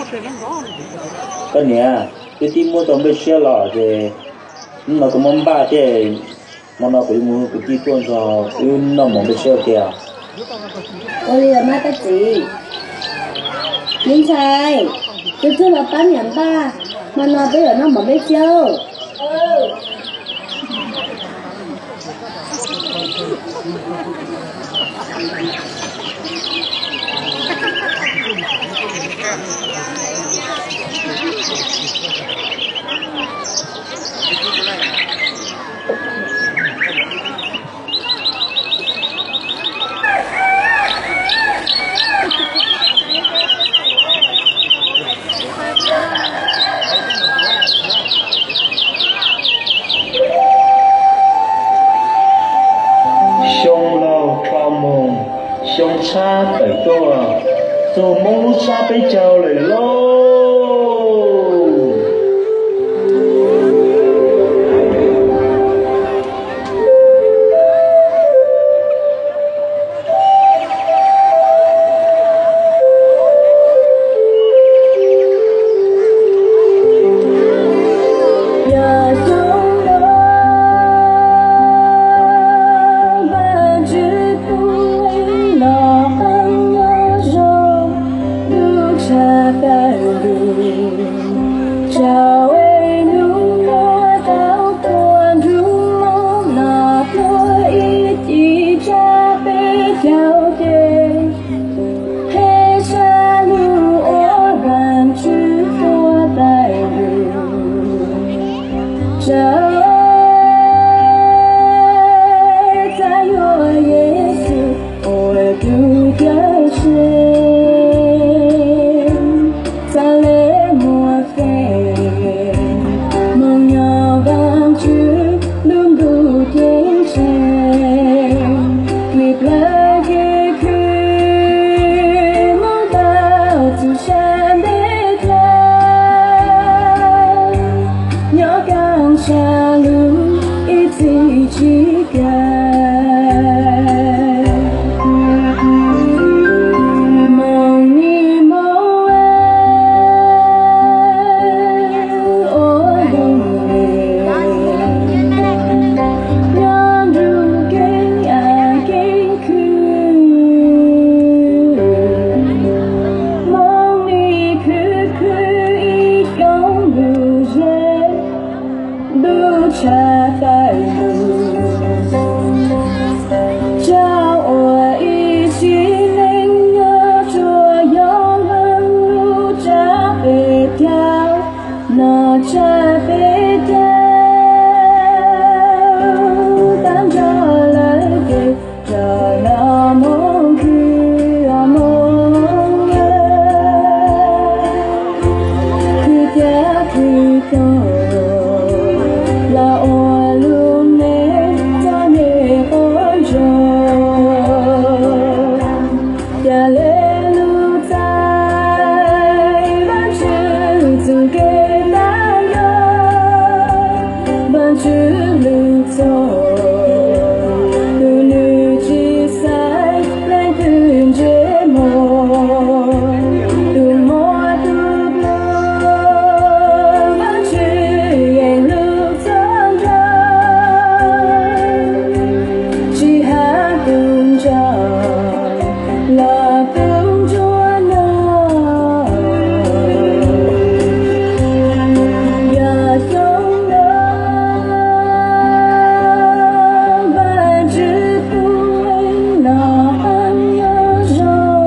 Koj niam, twb tib muab tau npej siab los ces hnub no koj muab npaj thiab, hmo no kuv yuav mus kuv tij tuaj nrog wb noj mov npej siab ua ke os. Ua li los mas koj txiv. Me ntxhais, tus twg los pab niam npaj, hmo no peb yuav noj mov npej siab. Xyoo laug dhau mus, xyoo tshab tawm tuaj, txog Hmoob lub tshab peb caug lawm lauj. Tau ib ci tsa peb caug ces, qheb sab lug ua Vaajtswv tua taig lug. Tsa, tsa yuav Yexus ua tug cawm seej, txhad le muaj feem moog nyob Vaajtswv lub ntuj ceeb tsheej. Kws plawg kws khwv moog tau txug sab nteg dlaab, nyob kaaj sab lug ib txhis tsi kawg. Moog nim moog ua lug nyob nrug keeb av keeb khwv. Moog nim khwv khwv ib xyoo lug ze lub tshaj tawm lug, tsa ua ib tsi leej nyob tsua yog leej lub tsa peb caug, nov tsa peb caug, tag nrho lawv ces rov los moog khwv os moog, khwv ca khwv tog los ua lug neej txom nyem quas ntsuag. Ca le lug txais Vaajtswv txug kev tag nrho, Vaajtswv lug txug tug nwg tsi xaiv leej twg ntsej muag, tug muaj tug dlua, Vaajtswv yeej lug txhua nraag, tsi has tug ntsaag los tug ntsuag nyob. Yog xyoo no Vaajtswv pub nov qee nyob zoo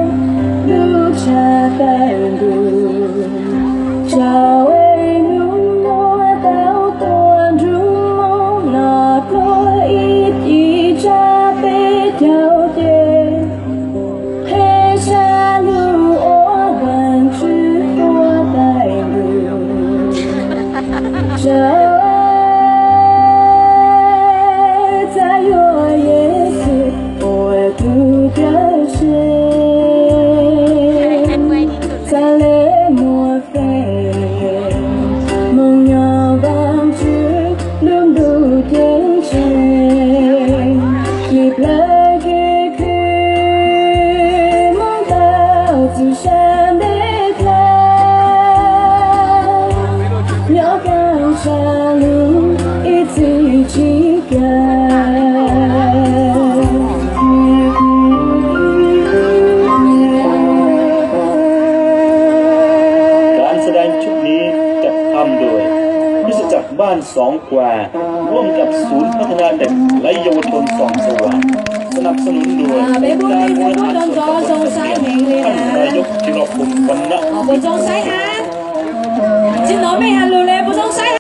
lub tshaj tawm lug, tsa ua ib nub nuav tau tuaj nrug moog nov pluag ib ci tsa peb caug ces, qheb sab lug ua Vaajtswv tua taig lug. Tsa, txhad yuav Yexus ua tug cawm seej, txhad le muaj feem moog nyob Vaajtswv lub ntuj ceeb tsheej, kws plawg kws khwv moog tau txug sab nteg dlaab. บ้านสองแคว ร่วมกับศูนย์พัฒนาเด็กและเยาวชนสองจังหวัด สนับสนุนโดย องค์การบริหารส่วนตำบลเสมียน ท่านนายกจิรพงษ์ วรรณะ Puas zoo saib hab? Tsis hnov mej has lus le, puas zoo saib?